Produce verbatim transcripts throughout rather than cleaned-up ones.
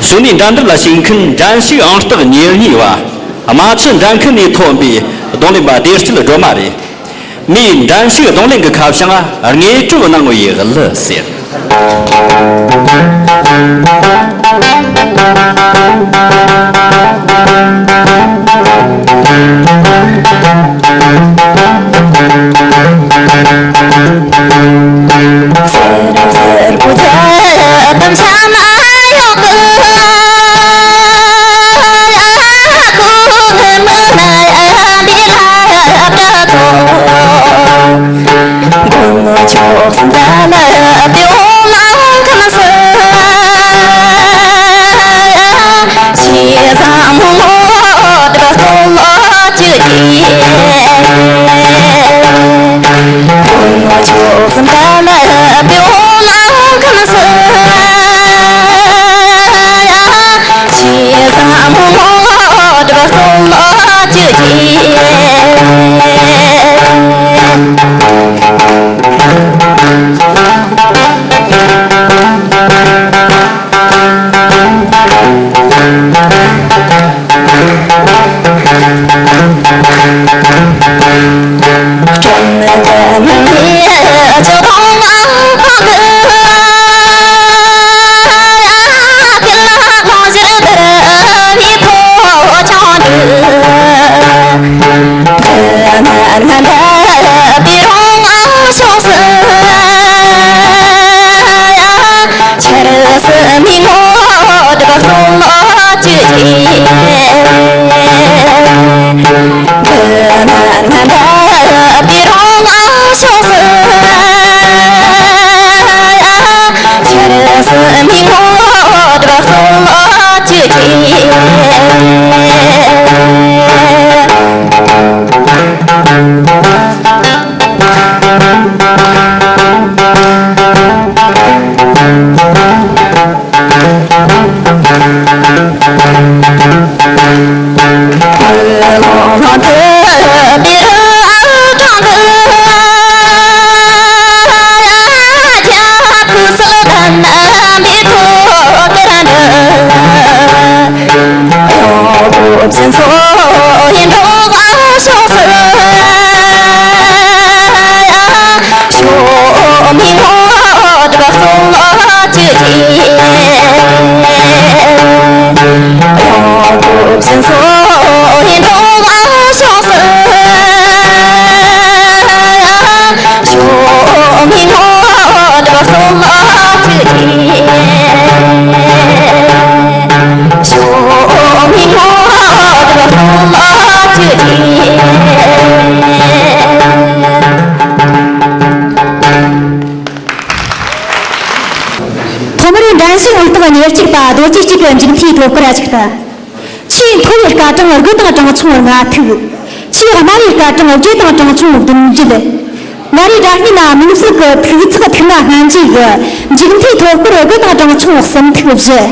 གཞུག་ནས་འགྲན་བསྡུར་ལ་ཞུགས་མཁན་འགྲན་ཞུགས་ཨང་རྟགས་ཉེར་གཉིས་པ། རྨ་ཆུ་འགྲན་ཁུལ་ནས་ཐོན་པའི་རྡུང་ལེན་པ་བདེ་སྐྱིད་སྒྲོལ་མ་རེད། མིའི་འགྲན་ཞུགས་རྡུང་ལེན་གྱི་ཁ་བྱང་དངོས་གྲུབ་གནང་བའི་གླུ་ཟེར། ཐོག་མར་འགྲན་ཞུགས་ཨང་རྟགས་ཉེར་གཅིག་པ་རྡོ་རྗེ་སྐྱིད་ཀྱི་མཇུག་མཐའི་ཐོ་སྐར་ཞིག་ལྟ། ཆེས་མཐོ་བའི་སྐར་གྲངས་དགུ་དང་གྲངས་ཆུང་ལྔ་ཐུག་ཆེས་དམའ་བའི་སྐར་གྲངས་བརྒྱད་དང་གྲངས་ཆུང་བདུན་བརྒྱད། མངའ་རིས་སྒྲ་སྙན་དམིགས་བསལ་གྱི་ཐུག་ཚགས་ཐུག་མ་སྨན་བཅོས་ཀྱི་མཇུག་མཐའི་ཐོ་སྐར་དགུ་དང་གྲངས་ཆུང་གསུམ་ཐུག་བཞི།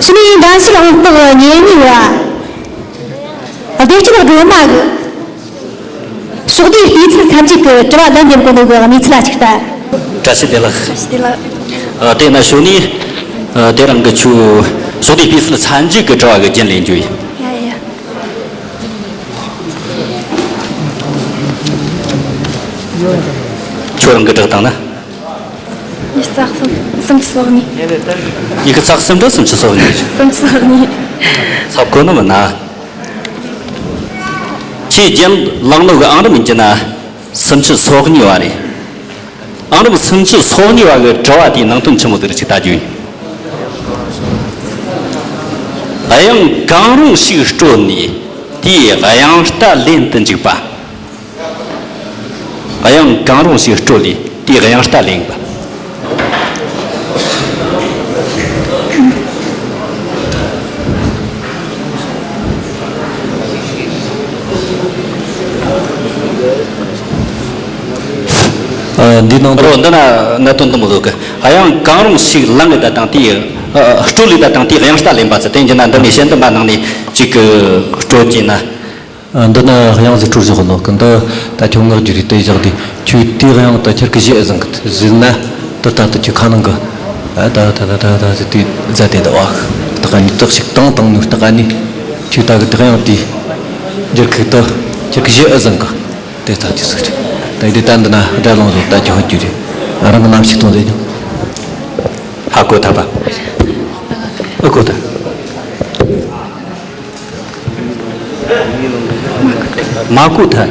གཞུག་ནས་འགྲན་ཞུགས་ཨང་རྟགས་ཉེར་གཉིས་པ་བདེ་སྐྱིད་སྒྲོལ་མ་གི་ཕྱོགས་བསྡུས་སྤུས་ཚད་ཚན་རིག་གི་དྲི་བ་ལན་འདེབས་དགོས་འདུག་གི་གནས་ཚུལ་ལ་ཅིག་ལྟ། བཀྲ་ཤིས་བདེ་ལེགས། བཀྲ་ཤིས་བདེ་ལེགས། ཨ། དེས་ན་གཞུག་ནས། ཨ། དེ་རིང་གི་ཆུ་ཕྱོགས་བསྡུས་སྤུས་ཚད་ཚན་རིག་གི་དྲི་བ་གི་རྒྱན་ལེན་རྒྱུ་ཡིན། ཡ་ཡ། ཁྱོད་རང་གི་བསྒྲགས་སྟངས་ན། ཉི་ཤུ་རྩ་གསུམ། སུམ་ཅུ་སོ་གཉིས། ཉི་ཤུ་རྩ་གསུམ་དང་སུམ་ཅུ་སོ་གཉིས། སུམ་ཅུ་སོ་གཉིས། ཚབ་གོ་ནི་མིན་ན། ཁྱེད་རྒྱན་བླངས་ནོ་གི་ཨང་རིམ་ཡིན་གྱི་ན། སུམ་ཅུ་སོ་གཉིས་པ་རེད། ཨང་རིམ་སུམ་ཅུ་སོ་གཉིས་པ་གི་དྲི་བ་དེའི་ནང་དོན་ཆི་མོ་ཟིག་རེད་ཅིག་ལྟ་རྒྱུ་ཡིན། དབྱངས་གང་རུང་ཞིག་དཀྲོལ་ནས་དེའི་དབྱངས་རྟ་ལེན་དུ་འཇུག་པ། དབྱངས་གང་རུང་ཞིག་དཀྲོལ་ལས་དེའི་དབྱངས་རྟ་ལེན་པ། ཨ། འདི་ནང་དུ། རོ། འདི་ན་གནད་དོན་འདི་མོ་ཟིག་གི། དབྱངས་གང་རུང་ཞིག་བླངས་ཡོད་ད་དང་དེའི། ཨ། དཀྲོལ་ལས་ད་དང་དེའི་དབྱངས་རྟ་ལེན་པ་ཟེར། དེ་ཡིན་གྱི་ན་འདི་ནས་ཞལ་འདོན་པ་ནང་ནས་གཅིག་གི་དཀྲོལ་གྱིས་ན། ཨ། འདི་ན་དབྱངས་ཟིག་དཀྲོལ་བཞག་ནོ་གི། འདི་ད་ཁྱོད་ངག་རྒྱུ་རེད་དེ་བཞག་དེ། ཁྱོད་དེའི་དབྱངས་ད་ཁྱེར་གི་བཞེས་ཟིན་གི་ཟིན་ན། འདི་ད་ལྟ་ཁྱོད་ཁ་ནང་གི། ད་ད་ད་ད་ད་ད་དེ་རྫ་དེ་ད་བ། ད་ག་ནི་ཏག་ཞིག་དང་དང་ནུ་ད་ག་ནི་ཁྱོད་ད་གི་ད་ག་ཡང་དེ་འགྱུར་ཁུག་ཏུ་ཁྱོད་གི་གཞི་ཨ་ཟང་གི་དེ་ད་དེ་ཟིག་རེད། ད་དེ་ད་འདི་ན་དགྲ་ལོང་ཟོ་ད་ཀྱང་ཧ་རྒྱུ་རེད། ང་རང་གི་ནམ་ཞིག་ཐོང་དེ་ཉོ། ཧ་གོ་ཐ་པ། ཨ་གོ་ཐ། མ་གོ་ཐལ།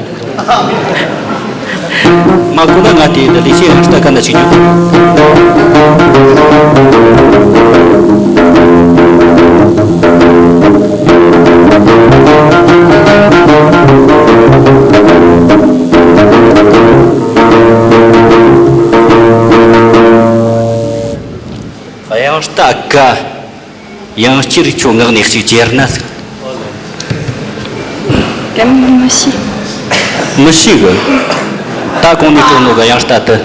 མ་གོ་ན་ང་དེ་འདི་ལས་བྱེད་ཡང་ལྟ་ག་འདྲ་ཞིག་ཉོ། ཡང་ལྟ་ག་ཡང་སྤྱིར་ཁྱོད་ངག་ནས་ཞིག་ཅེར་ན་ཟིག་གན་མི་ཤེས། མི་ཤེས་གི། ད་གོང་ནས་སྤྲོ་ནོ་གི་ཡང་ལྟ་དུ།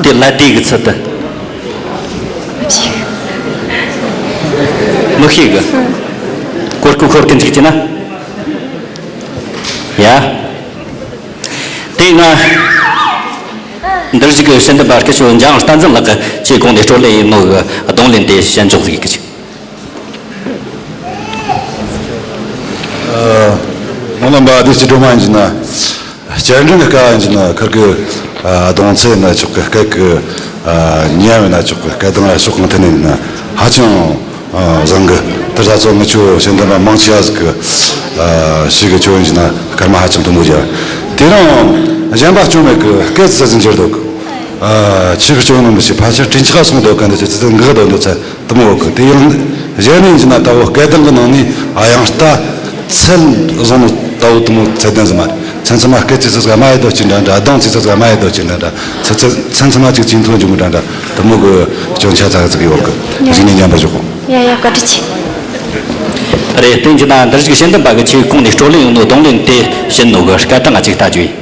དེ་ལ་དེ་གི་ཚུལ་དུ། མི་ཤེས་གི། གོར་ཀུ་ཁོར་གི་འཇིག་ཅི་ན། ཡ། དེ་ན། འདིར་ཞིག་གི་ཤིན་ཏུ་འབར་སྐད་ཆོ་འཇང་བསྟན་འཛིན་ལགས་ཀྱི་ཆེས་གོང་ནས་སྤྲོ་ལེ་ཡིན་ནོ་གི་གདོང་ལེན་དེ་ཞལ་འཇོག་ཟིག་གི་ཅིག་ཨ། སྨོན་ལམ་པ་དེ་སྤྱི་སྒྲོལ་མ་ཡིན་གྱི་ན། བསྐྱར་འགྲན་གྱི་སྐབས་ཡིན་གྱི་ན་ཁིར་གི་ཨ་གདོང་ཚད་ན་ཆོག་གི། སྐད་གི་ཨ་ཉམས་ན་ཆོག་གི། སྐད་གདངས་ལ་ཕྱོགས་གང་ཐད་ནས་ཡིན་ན་ཧ་ཅང་ཨ་བཟང་གི། དེ་ས་ཚོ་ངི་ཆོ་ཞལ་འདེབས་པ་མང་ཆེ་བ་ཟིག་གི་ཨ་ཞིག་གི་ཆོ་ཡིན་གྱི་ན་སྐར་མ་ཧ་ཅང་མཐོན་པོ་རྒྱབ། དེ་རིང་གཞན་པ་སྐྱོན་མེད་གི། སྐད་ཚིག་ཟིན་གྱི་འདུག་ཨ་ཆི་གི་སྐྱོན་ནམ་ཞིག་ཕལ་ཆེར་དྲིན་ཆག་སོང་འདུག་ག་འདི་ཆི་ཚིག་འགག་འདུག་འདུག་ཚ། དུ་མོ་གི་དེ་ཡང་གཞན་ནས་ཡིན་ན་ལྟ་བུ་སྐད་གདངས་ཀྱི་ནང་ནས་ཨ་ཡང་ལྟ་ཚད་བཟུང་ནས་ལྟ་བུ་དུ་མོ་ཚད་ལྡན་ཟིན་མ་རེད། ཚན་ཚན་མ་སྐད་ཅིག་ཚིག་ཟིག་མ་ཡི་དོ་ཅི་འདྲ་འདྲ། གདངས་ཅིག་ཚིག་ཟིག་མ་ཡི་དོ་ཅི་འདྲ་འདྲ། ཚ་ཚ་ཚན་ཚན་མ་ཅིག་ཅིག་མཐོང་རྒྱུ་མི་འདྲ་འདྲ། དུ་མོ་གི་སྐྱོན་ཆ་ཚ་ཚིག་ཡོད་གི། གཞི་ནས་ཉམས་པ་ཞོག་གོ། ཡ་ཡ་བཀའ་དྲིན་ཆེ། རེད། བསྟན་རྒྱུ་ན་འདིར་ཞིག་ཤིན་ཏུ་འབར་གི་ཆེས་གོང་ནས་སྤྲོ་ལེ་ཡོང་ནོ་གདོང་ལེན་དེ་བྱིན་ནོ་གི་སྐད་གདངས་ང་ཅིག་ལྟ་རྒྱུ་ཡིན།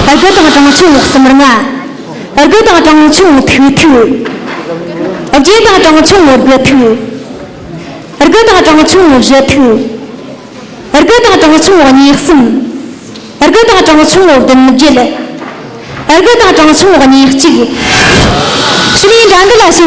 ཨ་དགུ་དང་གྲངས་ཆུང་འོག་གསུམ་ལྔ། ཨ་དགུ་དང་གྲངས་ཆུང་འོག་ཐིག་ཐིག་ཨ་བརྒྱད་དང་གྲངས་ཆུང་འོག་དགུ་ཐིག་ཨ་དགུ་དང་གྲངས་ཆུང་འོག་བཞི་ཐིག་ཨ་དགུ་དང་གྲངས་ཆུང་འོག་གཉིས་གསུམ། ཨ་དགུ་དང་གྲངས་ཆུང་འོག་བདུན་བརྒྱད། ཨ་དགུ་དང་གྲངས་ཆུང་འོག་གཉིས་གཅིག་ཕྱི་ནས་འགྲན་བསྡུར་ལ་ཞུགས་